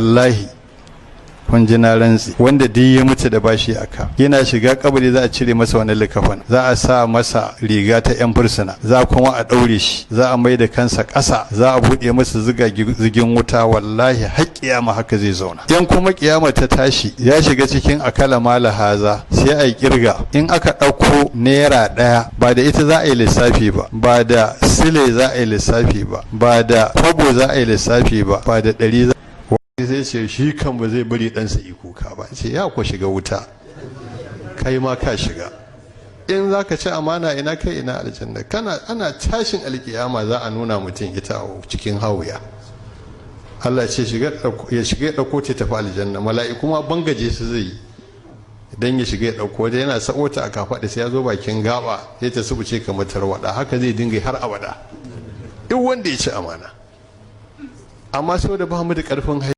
Wallahi, kun ji na rantsi, wanda duk ya mutu da bashi aka yana shiga kabari, za a cire masa wani likafan, za a sa masa riga ta yan fursuna, za kuma a daure shi, za a mai da kansa ƙasa, za a buɗe masa ziga zigin wuta. Wallahi har kiyama haka zai zauna. In kuma kiyama ta tashi, ya shiga cikin akala mala haza, sai a yi kirga. In aka ɗauko ₦1, ba da ita za a yi lissafi ba, ba da sile za a yi lissafi ba, ba da kwabo za a yi lissafi ba, ba da 100. Sai ce shi kan ba zai bari ɗansa yi kuka ba. Ce ya ko shiga wuta, kai ma ka shiga. In za ka ci amana, ina kai ina aljanna? Kana ana tashin alkiyama za a nuna mutum ita a cikin hawuya. Allah ce ya shiga ya ɗauko ta tafi aljanna. Mala'iku ma bangaje su zai yi idan ya shiga ya ɗauko ta. Yana sabo ta a kafaɗa, sai ya zo bakin gaba sai ta subuce kamar tarwaɗa. Haka zai dinga har abada, duk wanda ya ci amana. Amma saboda ba mu da ƙarfin